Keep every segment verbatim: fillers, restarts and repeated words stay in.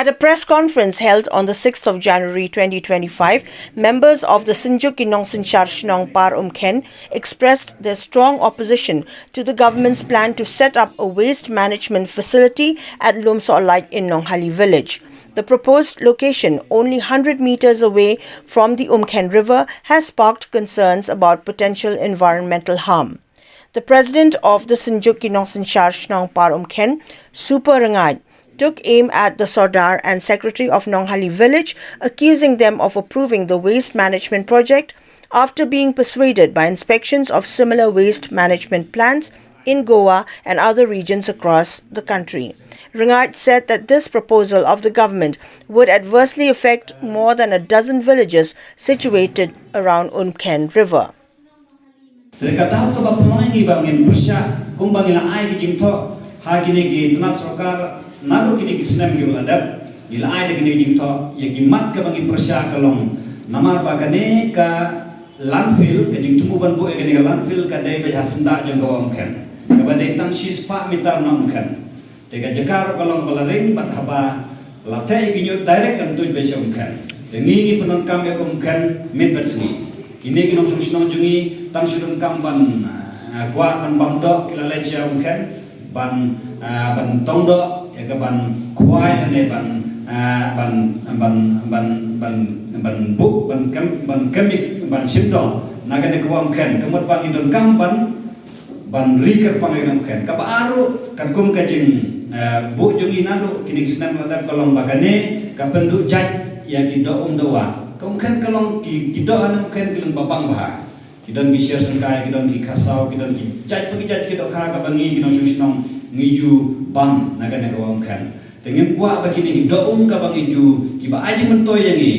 At a press conference held on the sixth of January twenty twenty-five, members of the Synjuk ki Nongsynshar Shnong Par Umkhen expressed their strong opposition to the government's plan to set up a waste management facility at Lumsohlait in Nonghali village. The proposed location, only hundred meters away from the Umkhen River, has sparked concerns about potential environmental harm. The president of the Synjuk ki Nongsynshar Shnong Par Umkhen, Super Rngait, took aim at the Sordar and secretary of Nonghali village, accusing them of approving the waste management project after being persuaded by inspections of similar waste management plants in Goa and other regions across the country. Rngait said that this proposal of the government would adversely affect more than a dozen villages situated around Umkhen River. Te ka daw kaba pynlong ïa ngi ba ngin pyrshah kumba ngi la ai ki jingthoh ha kine ki tnat sorkar naduh kine ki snem kiba la dep. Ngi la ai da kine ki jingthoh ïa ki mat kaba ngi pyrshah ka long namar ba kane ka landfill, ka jingthmu ban buh ïa kane ka landfill ka dei beit ha syndah jong ka Umkhen, kaba dei tang shispah mitar na Umkhen. Te ka jaka ruh ka long ba la ring bad haba la theh ïa ki ñiut direct kan tuid beit sha Umkhen. Te ngi ngi pyndonkam ïa ka Umkhen miet bad sngi. Kine ki nongshong shnong jong ngi tang shu donkam ban, ah, kwah ban bam doh ki la leit sha Umkhen ban, ah, ban tong doh ïa ka ban khwai lane ban, ah, ban, ban, ban, ban, ban buh ban kem, ban kem ïa, ban shim doh na kane ka Umkhen. Ka mut ba ngi donkam ban ban ri kyrpang ïa ka Umkhen. Kaba ar ruh katkum ka jing, eh, buh jong ngi naduh kine ki snem la dep ka long ba kane ka pynduh jait ïa ki doh um doh wah. Ka Umkhen ka long ki, ki doh ha Umkhen ki long ba bang bha. Ki don ki sher syngkai, ki don ki khasaw, ki don ki jait pa ki jait ki dohkha kaba ngi ki nongshong shnong ngi ju bam na kane ka Umkhen. Te ngim kwah ba kine ki doh um kaba ngi ju kiba ai jingmyntoi ïa ngi.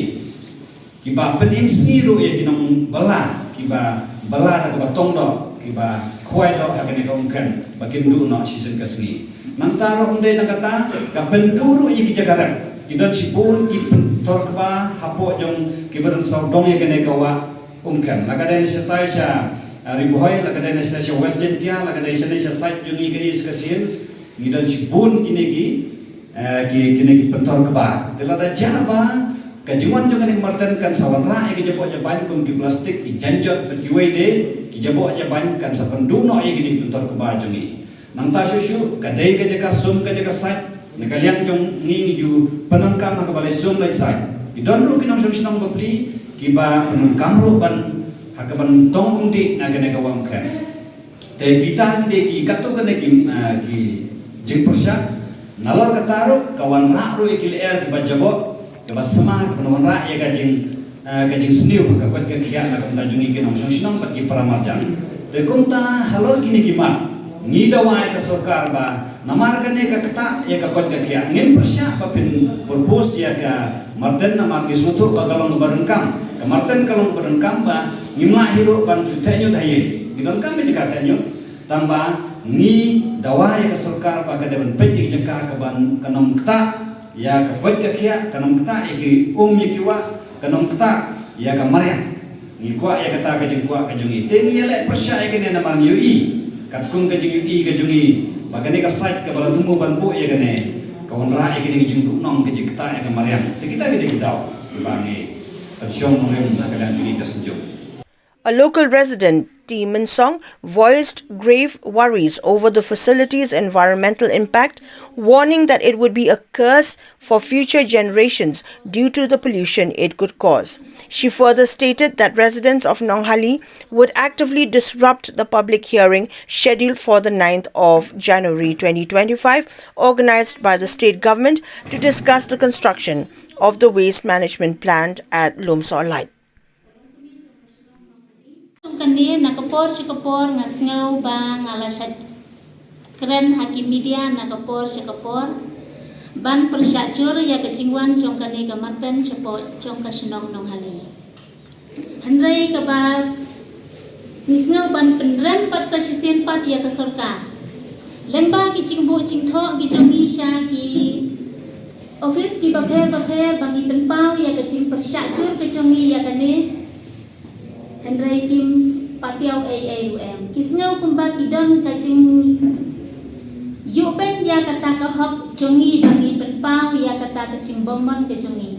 Kiba pynim sngi ruh ïa ki nongbylla, kiba bylla da kaba tong doh, kiba khwai doh ha kane ka Umkhen ba kin duh noh shisien ka sngi. Nangta ruh ym dei tang kata, ka pynduh ruh ïa ki jaka rep. Ki don shibun ki pynthor kba hapoh jong kiba don sawdong ïa kane ka wah Umkhen. La ka dei na shatai sha, ah, Ri Bhoi, la ka dei na shatai sha West Jaintia, la ka dei shane sha side jong ngi ka East Khasi Hills. Ngi don shibun kine ki, eh, ki, kine ki pynthor kba. Te lada jia ba ka jingwan jong kane ka marten kan sa wanrah ïa ki jaboh jabain kum ki plastik, ki janjot bad kiwei de, ki jaboh jabain kan sa pynduh noh ïa kine ki pynthor kba jong ngi. Nangta shuh shuh ka dei ka jaka sum ka jaka sait, na ka liang jong ngi ngi ju pyndonkam ha kaba leit sum leit sait. Ki don ruh ki nongshong shnong bapli kiba pyndonkam ruh ban ha kaban tong umdih na kane ka Umkhen. Te kita ki dei ki katto katne ki, ah, ki jingpyrshah. Nalor kata ruh ka wanrah ruh ïa ki lyer kiba jaboh, kiba sma, kiban wanrah ïa ka jing, ah, ka jingsniew ka koit ka khiah na ka bynta jong ngi ki nongshong shnong bad ki para marjan. Te kumta halor kine ki mat ngi dawa ïa ka sorkar ba namar kane ka ktah ïa ka koit ka khiah ngin pyrshah ba phin propose ïa ka marten namar ngi sngewthuh ba ka long kaba donkam. Ka marten ka long kaba donkam ba ngim lah hi ruh ban shu theh ñiut ha ïing. Ngi donkam ïa jaka theh ñiut. Tangba ngi dawa ïa ka sorkar ba ka dei ban peit ïa ka jaka kaban kan ym ktah ïa ka koit ka khiah, kan ym ktah ïa ki um ïa ki wah, kan ym ktah ïa ka mariang. Ngi kwah ïa kata ka jingkwah ka jong ngi. Te ngi ïaleh pyrshah ïa kane namar ngi ïohi katkum ka jingïohi ka jong ngi ba kane ka sait kaba la thmu ban buh ïa kane ka wanrah ïa kane ka jingduhnong ka jingktah ïa ka mariang. Te kita ki dei ki daw kiba ngi kan shong nongrim na ka liang jong ngi ka Synjuk. A local resident, T Mynsong, voiced grave worries over the facility's environmental impact, warning that it would be a curse for future generations due to the pollution it could cause. She further stated that residents of Nonghali would actively disrupt the public hearing scheduled for the ninth of January twenty twenty-five, organized by the state government to discuss the construction of the waste management plant at Lumsohlait. Jong kane, na ka por sha ka por nga sngew ba nga la shait kren ha ki media na ka por sha ka por ban pyrshah jur ïa ka jingwan jong kane ka marten shapoh jong ka shnong Nonghali. Hynrei kaba s-, ngi sngew ban pynrem pat sa shisien pat ïa ka sorkar. Lyngba ki jingbuh jingthoh ki jong ngi sha ki office kiba pher ba pher ba ngi pynpaw ïa ka jingpyrshah jur ka jong ngi ïa kane. Hynrei kim s-, patiaw ei ei ruh em. Ki sngew kumba ki don ka jingïohbeiñ ïa kata ka hok jong ngi ba ngi pynpaw ïa kata ka jingbymman ka jong ngi.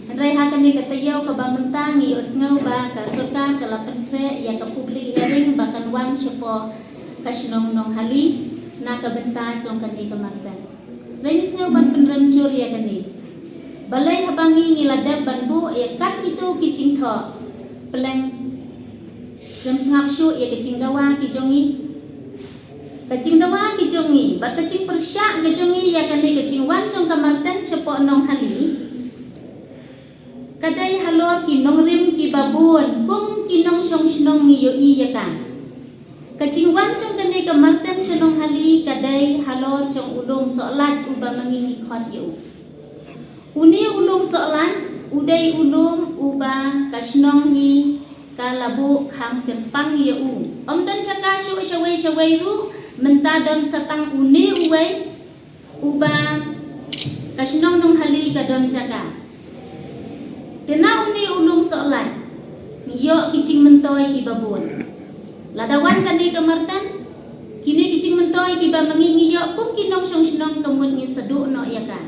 Hynrei ha kane ka taïew kaba mynta ngi ïohsngew ba ka sorkar ka la pynkhreh ïa ka public hearing ba kan wan shapoh ka shnong Nonghali na ka bynta jong kane ka marten. Hynrei ngi sngew ban pynrem jur ïa kane. Balei haba ngi ngi la dep ban buh ïa kat kito ki jingthoh pleng, ngam sngap shuh ïa ka jingdawa ki jong ngi. Ka jingdawa ki jong ngi bad ka jingpyrshah ka jong ngi ïa kane ka jingwan jong ka marten shapoh Nonghali ka dei halor ki nongrim kiba bun, kum ki nongshong shnong ngi ïohi ïa ka. Ka jingwan jong kane ka marten sha Nonghali ka dei halor jong u lum Sohlait uba ma ngi ngi khot ïa u. Une u lum Sohlait u dei u lum uba ka shnong hi ka la buh kham kyrpang ïa u. Ym don jaka shuh shawei shawei ruh, mynta don sa tang une uwei uba ka shnong Nonghali ka don jaka. Te na une u lum Sohlait ngi ïoh ki jingmyntoi kiba bun. Lada wan kane ka marten, kine ki jingmyntoi kiba ma ngi ngi ïoh kum ki nongshong shnong ka mut ngin sa duh noh ïa ka.